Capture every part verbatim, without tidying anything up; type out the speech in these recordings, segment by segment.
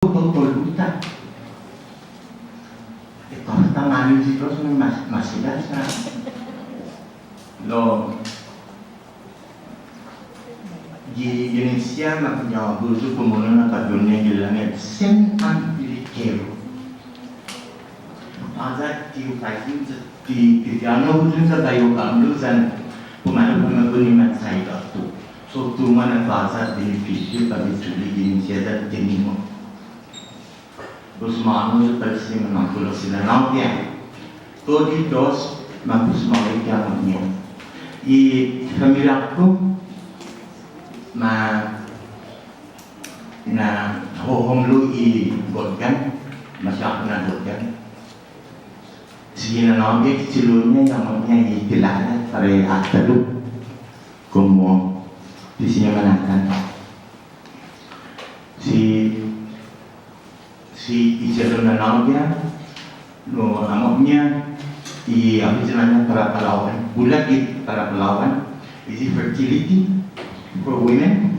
todu toluta. Esta månu si Dios ni mas, mas sila sa. Lao, gi, gi inunsian na kuña hu hu komu na på'go ni gi langet sen an pilikero. Atan ti hu faisen sa ti, ti, ti anu hu sa bai hu kåmbiu sa, komu na på'go ni ma saida tu. So, ti mana'tåya' benefisiu para bai chule' gi inunsian sa ti ni mo. Pues månu yu' para si manåmko' lao si nanå-hu. Todu i dos, mås bai hu sigi ha' ni. I familiå-ku, ma, na'hohomlo' i gotgan, maseha na gotgan. Si nanå-hu, i che'lu-ña, i amo-ña i tilada para i åtalu. Komu ti siña manatan. Si, si i che'lu nanå-hu, no, amo-ña, i, amo siña manatan para palao'an. Bula gi para palao'an, i fertility for women.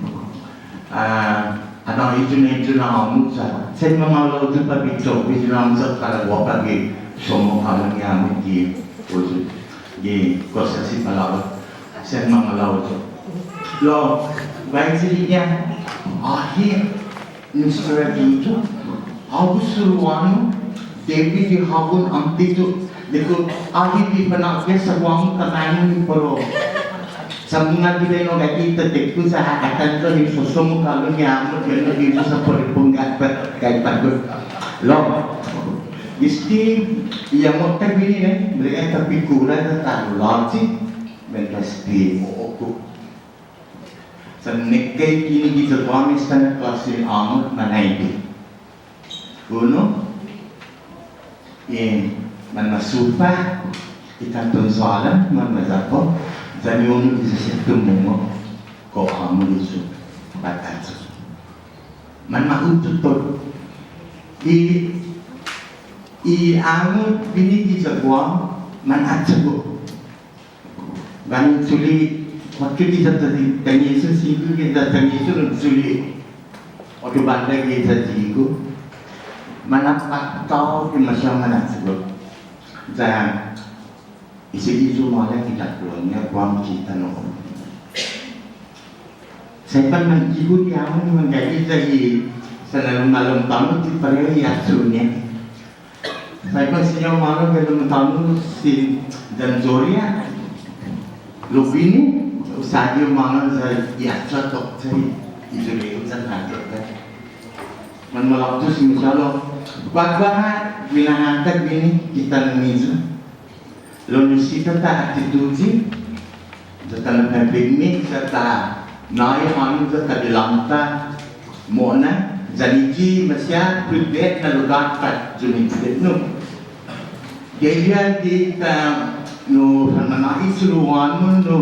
Ah, atan i yu' na, i yu' na åmot sa'. Sen mangålao yu' para bai cho'gue i yu' na åmot sa' para guåpa gi cho'gue hålom i åmot gi, gi kosas i palao'an. Sen mangålao yu'. Lao, bai hu siña, ahe', Mister Yu', hågu suruhånu, debi di hågu åmte yu', ilek-hu, ahe' di fanå'gue sa' guaha kamånu ni poro. Sa' mungnga yu' no gaige i tatte-ku sa' atan yu' ni sosomo kalan ni amo, yu' no di sa' poro pungga' pa, gaige på'go. Lao, este, i amo-ta guini ni, bule ta pikula ta ta låchi, mientras ti oku. Sa' meggai guini giya Guam esta na klåsen åmot mañaina. Unu, i manmasupa' i kånton sålan, manmayapok, yan i unu i sa' siha tumungo' kao åmot i yu' påtgon. Manmahutut todu. I, i åmot guini giya Guam, mana'chågo'. Guaha chule', kuåttro giya Tañisu, singko giya Tañisu, un chule' otro bånda giya Yigo. Mana'påtao, ti maseha mana'chågo'. Ya, i si Yigo maolek i tatlo-ña, Guam gi tano'. Sa' i para man Yigo ti amo ni manggaige ya i, sa' na lom, lom tåno' ti parehu i asun-ña. Sa' i para siña u månu gi lom tåno' si Janjoria. Lao guini, u saga u månu sa' i asu ha' tokcha i Joria, u sa' ha' tokcha. Manmalåtu si Michelle. Guaguaha, guinahåntan guini, kita na miyu. Lao nisisita ta attitude, ya ta na'pepekme, ya ta nå'i hånom ya ta bilånta mo'na, yan i maseha privet na lugåt pat yumintutge, no. Gi ayu di ta, no, fanmanå'i i suruhånmu, no,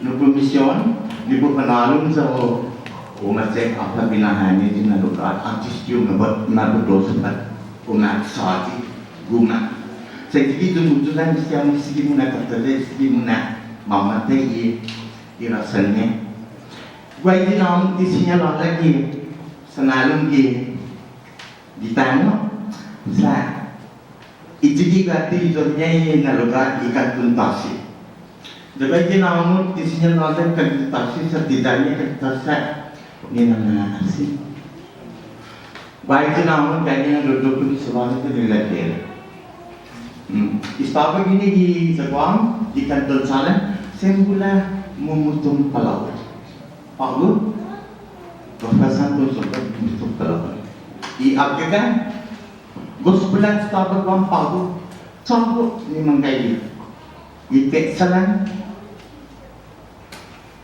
no, promotion, ni bai hu fa'nå'lon ya u, u ma check up ha' guinaha ni i na lugåt, åntes di u ma, ma bai hu dos pat u ma sådi. Guma'. Sa' i sigi yumutulan, i sigi muna' tåtte, i sigi muna' mamatai i, i råsan-ña. Guaha i na åmot ti siña lålå'la' gi, sanhalom gi, gi tano'. Sa' i sigi guatu i iyon-ña i na lugåt i kånton tåsi. Guaha i na åmot ti siña lålå'la' i kånton tåsi, sa' ti ya-ña i kånton tåsi, ni na ma asi. Guaha i na åmot gaige na dodokon i sabåni ni lålå'la'. Hmm. Estaba guini gi Guam, gi kånton sålan, sen bula mumutom palåbra. På'go, gof fasan kon sa' mumutom palåbra. I agga-ña, gos bula estaba Guam på'go, chågo' ni manggaige. I petsalan,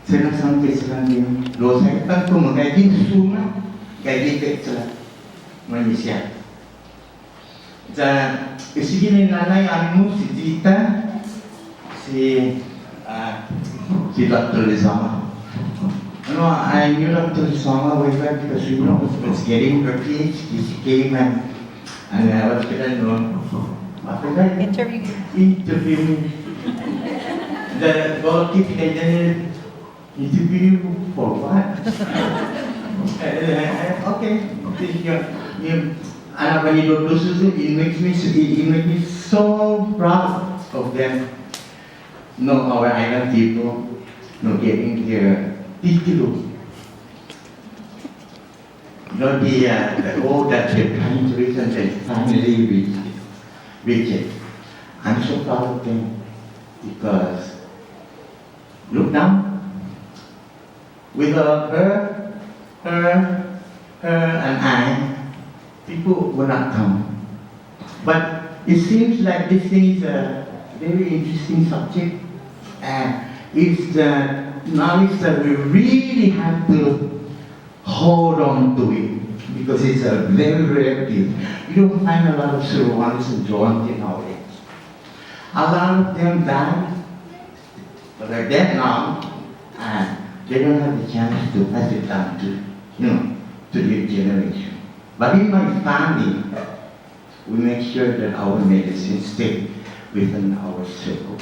sen na sångan petsalan ni, lao sa' i para u manggaige suma, gaige petsalan. Mañaina. Ya, i sigi ni nanå-hu, si Zita, si, ah, si Doktor Lizama. No, I knew Doktor Lizama way back because we were investigating her PhD. She came and, and, uh, what's it called? No. What is that? Interview. Interview me. The goalkeeping engineer interview for what? Eh, eh, eh, okay, thank you. Him, and when he do, do something, it makes me, it, it makes me so proud of them. No, our island people, no, getting their titulo. No, the, uh, the, oh, that the countries and the family reach, reach it. I'm so proud of them because look now, without her, her, her and I, people will not come. But it seems like this thing is a very interesting subject, and it's the knowledge that we really have to hold on to it because it's a very rare thing. You don't find a lot of ceremonies and drawings nowadays. A lot of them died, but they're dead now, and they don't have the chance to pass it down to, you know, to their generation. But in my family, we make sure that our medicine stay within our circle.